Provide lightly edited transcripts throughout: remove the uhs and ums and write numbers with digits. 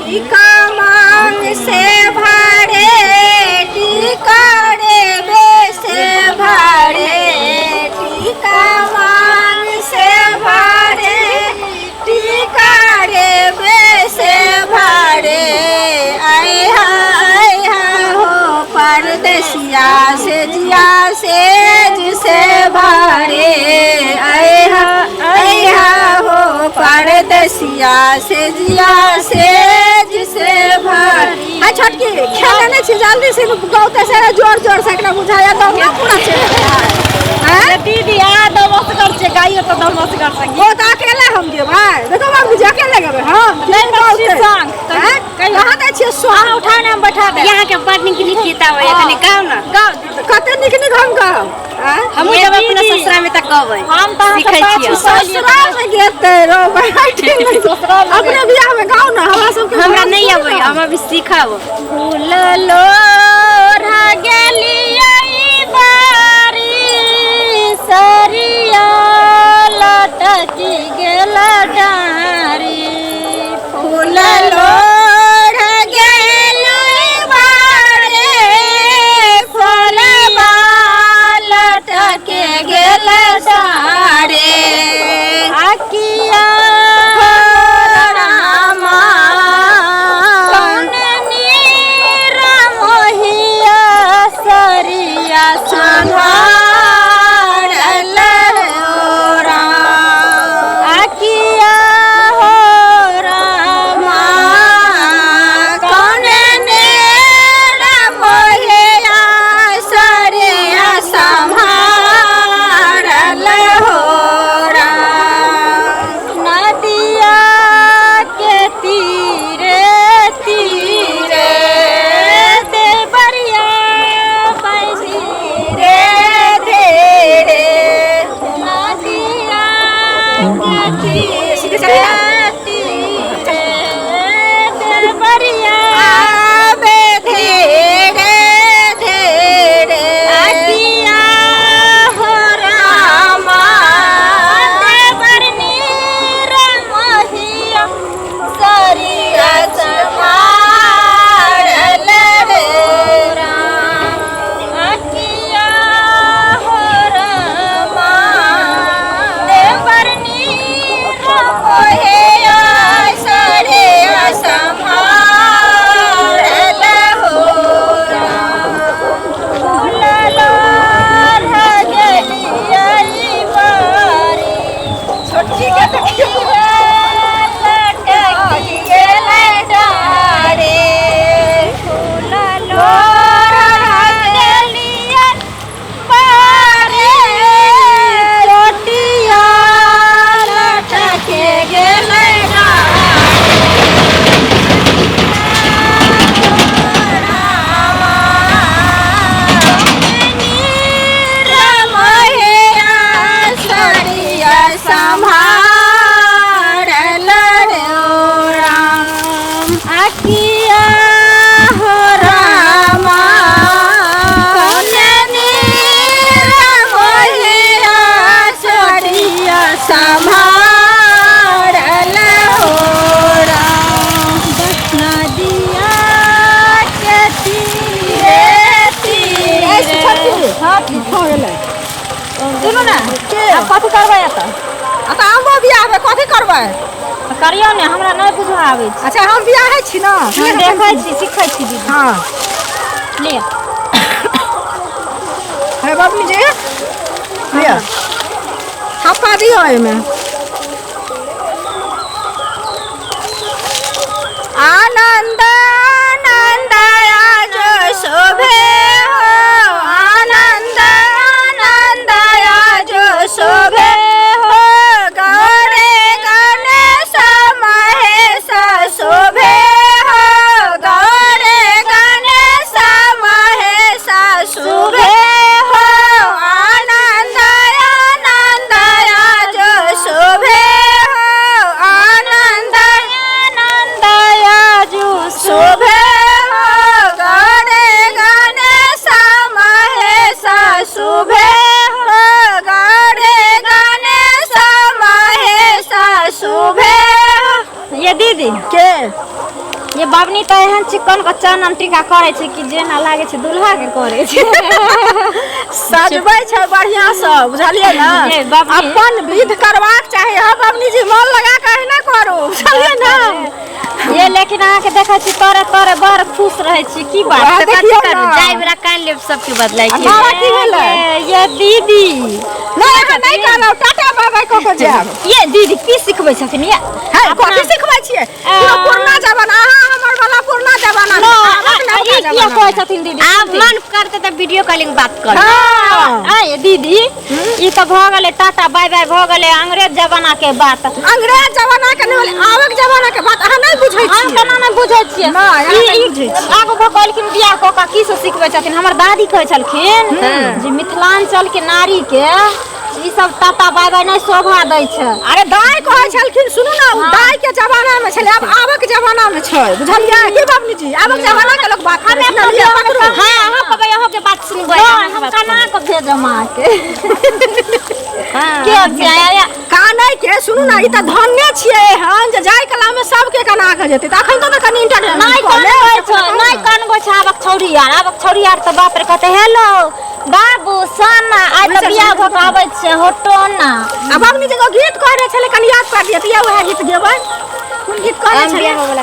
टीका मांग से भरे टीका रे से भरे टीका मांग से भरे टीका रे से भरे आय हाय हा हो परदेसिया से जिया से जिसे भरे आय हा आय हा हो परदेसिया से जिया से जिसे भरे आ छोटकी खेले नहीं छी जल्दी से गौते से जोर जोर से एकरा बुझाया तो ना पूरा छे हैं दीदी आ दमस कर छे गाइयो तो दमस कर सकी ओ तऽ अकेले हम जेबै देखो बाबूजी अकेले गेबै हम नहि गौतै। संग हैं? कहाँ दै छियै अहाँ स्वाद उठा ने हम बैठा दे यहाँ के बड़ नीक नीक गीत आबैया कनि गाउ ने गाउ कते नीक नीक हम गाउ आँय? हमहूँ ये जब अपना दीदी। ससुरा में तऽ कहबै हम तऽ अहाँके सीखै पाछू छियै सहेली ससुराल में गेतै रो बैठे ससुराल में अपने बियाह में गाउ ना हमरा सबके हमरा गाउ नहि थोड़े अबैया ना। हम अभी सीखब फूल लोढ़ा गेलियै बारी सरिया लटकी गेल डारी फूल लोढ़ गेलै बारे फूलबा लटके गेल सारे आकिया रामा कौन नीर मोहिया सरिया संहारल राम आकिया हो रामा कौन नेर मोहिया सरिया संहारल हो राम नदिया के तीरे तीरे देवरिया बैसी रे धीरे नदिया के तीरे तीरे देवरिया आबे धीरे धीरे आकिया हो रामा रामा देवर नीर मोहिया सरिया संहारल रे राम आकिया हो रामा देवर नीर मोहिया सरिया संहारल हो राम फूल लोढ़ गेलियै बारी छोटकी के देखियौ लटकी गेलै डारे फूल लोढ़ गेलियै बारी चोटिया लटके गेलै डारे मोहिया सरिया संहारल रे राम आकिया हो रामा कौन मोहिया सरिया संहारल हो राम नदिया के तीरे तीरे सुनू ने आब कथी करबै एतऽ आ तऽ हमरो बियाह में कथी करबै करियौ ने हमरा नहि बुझऽ आबै छै अच्छा हम बियाहे छी ना हम देखै छी सिखै छी दीदी हाँ लिअ है बाबू जी लिअ थप्पा दियौ एहिमे आनंद आनंद आज शोभे हो आनंद आनंद आज शोभे हो गौरे गणेश महेश शोभे हो गौरे गणेश महेश शोभे हो आनंद आनंद आज शोभे दीदी के ये बाबनी तऽ एहन चिकन के चानन टीका करै छै कि जेना लागै छै दुल्हा के करै छै। सजबै छै बढ़िया से, बुझलियै ने? ये बाबनी। अपन विध करबाक चाही। हँ बाबनी जी, मन लगा के अहिना करू, बुझलियै ने? ये लेकिन अहाँके देखै छी तोरे तोरे बड़ खुश रहै छी, की बात? वएह तऽ कथी देखियौ करू, ने। जाय बेरा कानि लेब सबके बदलाय आ के। बाबा की भेलै? ये दीदी नहि, अहाँ नहि कहलहुँ, टाटा बाय बाय कऽ के जायब। ये दीदी की सिखबै छथिन ये? है कथी सिखबै छियै? पूरा पुरना जमाना, अहाँ हमर वाला पुरना जमाना, आबक नवका ई किया जमाना। कहै छथिन दीदी? आब मन करते तऽ वीडियो कॉलिंग बात कर। हँ। आय दीदी, ई तऽ भऽ गेलै टाटा बाय बाय, भऽ गेलै अंग्रेज जमाना के बात। अंग्रेज जमाना के नहि भेलै, आबक जमाना के बात अहाँ नहि बुझै हम छियै। केना नहि बुझै छियै? नहि, अहाँ ई- नहि ई बुझै छियै। आगू भऽ कहलखिन बियाह कऽ कऽ की सब सिखबै छथिन। हमर दादी कहै छलखिन जे मिथिलांचल के नारी के ई सब टाटा बाय बाय नहि शोभा दै छै। अरे दाइ कहै छलखिन, सुनू ने, ओ दाइ के जमाना में छलै, आब आबक जमाना में छै, बुझलियै की बाबनी जी? आबक जमाना के लोग बात करै छै ने, लिअ पकड़ू। हँ, अहाँ कहबै, अहाँके बात सुनबै। नहि, हम केना कऽ भेजब अहाँके? के छै? कानै के सुनू ने, ई तऽ धन्य छियै एहन जे जाय कला में सबके कना के जेतै, तऽ अखन तऽ कनि इंटरनेट नहि कानबै छै, नहि कानबै छै आबक छौड़ी यार। आबक छौड़ी यार तऽ बाप रे, कहतै हेलो बाबू सोना, आइ तऽ बियाह भऽ कऽ आबै छै होटोना। आ बाबनी जी गीत कहने छलै, कनि याद पारि दिअ तऽ उएह गीत गेबै। कोन गीत कहने आम छलै? बियाह वाला।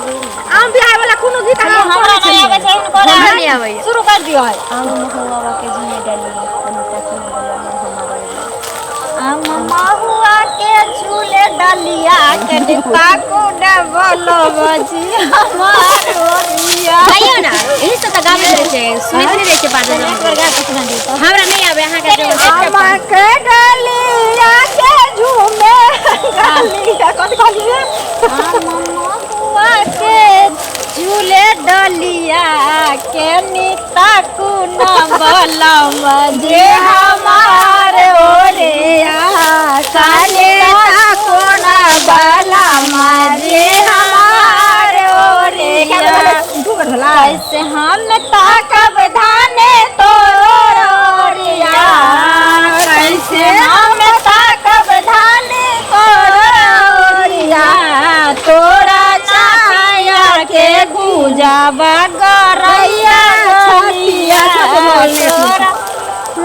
आम बियाह वाला कोनो गीत अहाँ हमरा कहने नहि आबै छलियै? छै, हिनको हमरा नहि आबैए। शुरू कर दियौ। आम महुआ के झुमे डालिए आम महुआ के झूले डलिया के ताकू डबलो बजी हमार ओरिया। गाइयो ना, एही सब तऽ गाबैत रहै छै, सुनैत नहि रहै छै बाजल। हमरा नहि आबै, अहाँके जो। आम के डलिया के झूमे डलिया, कथी कहलियै? आम महुआ के झूले डलिया के निताकू न बलम जे हमार ओरिया काले कोना बाला जे हमार ओरिया। दू बेर भेलै। कैसे हम ताकब धाने तोर ओरिया, कैसे हम ताकब धाने तोर ओरिया, तोरा छाया के गुजाबा गरैया छलिया, तोरा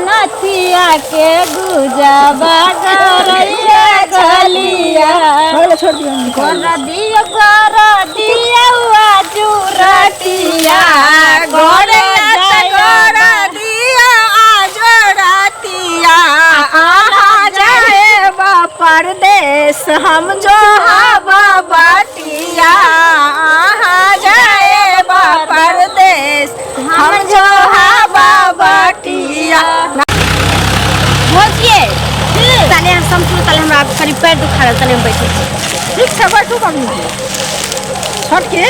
नथिया के गुजाबा गरैया छलिया। भऽ छोड़ दियौ। कर दियो, कर दियो आजू रतिया, कर कर दिया आज रतिया, आहा जाए परदेश हम जो हवा बटिया, आहा जाए परदेश हम जो हवा बटिया। भौजिये, तने हम समझू, तले हमरा कनि पैर दुखा रहल, तने हम बैठै छी। ठीक छै, बैठू बबनी। छोटकी,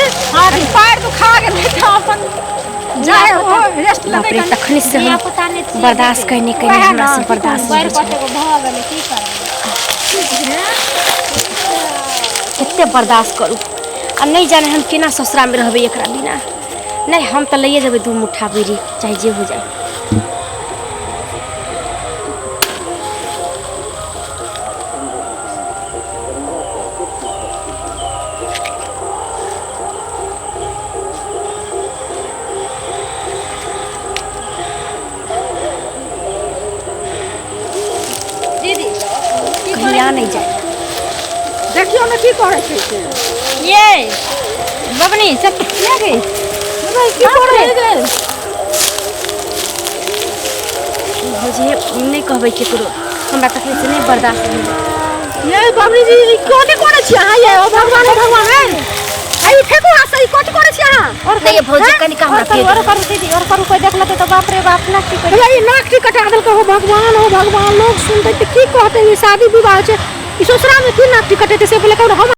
पैर दुखा गेलै तऽ अपन जाए ओ रेस्ट लेबै बाप रे, कनि। तखनी से हम धिया-पुता नहि छियै। बर्दाश्त कयने कयने वएह हमरा ने, से की बर्दाश्त पैर नहि होइ छै। कतेको भऽ गेलै, की करबै? कते बर्दाश्त करू? आ नहि जाने हम केना ससुरामे रहबै एकरा बिना। नहि, हम तऽ लैए जेबै दू मुट्ठा बीड़ी, चाहे जे हो जाए। दीदी। कहीं आ नहि जाए। देखियौ ने की करै छै से। ये बबनी चल ले गई। की करै छै? भौजी, नहि कहबै केकरो, हमरा तखनी से नहि बर्दाश्त भेल। ये बबनी जी, ई कथी करै छी अहाँ? ये ओ भगवान, ओ भगवान है, ई फेकू हाथ से, ई कथी करै छी अहाँ? और नहि भौजी, कनिका हमरा और करू, पेट और करू दीदी, और करू। कोई देख लेतै तऽ बाप रे बाप ना की करी। भैया, ई नाक की कटा देलकै? हो भगवान, हो भगवान, लोग सुनतै तऽ की कहतै? ई शादी विवाह छै, ई ससुरा में की नाक कटेतै से पहिले कहू ने हम।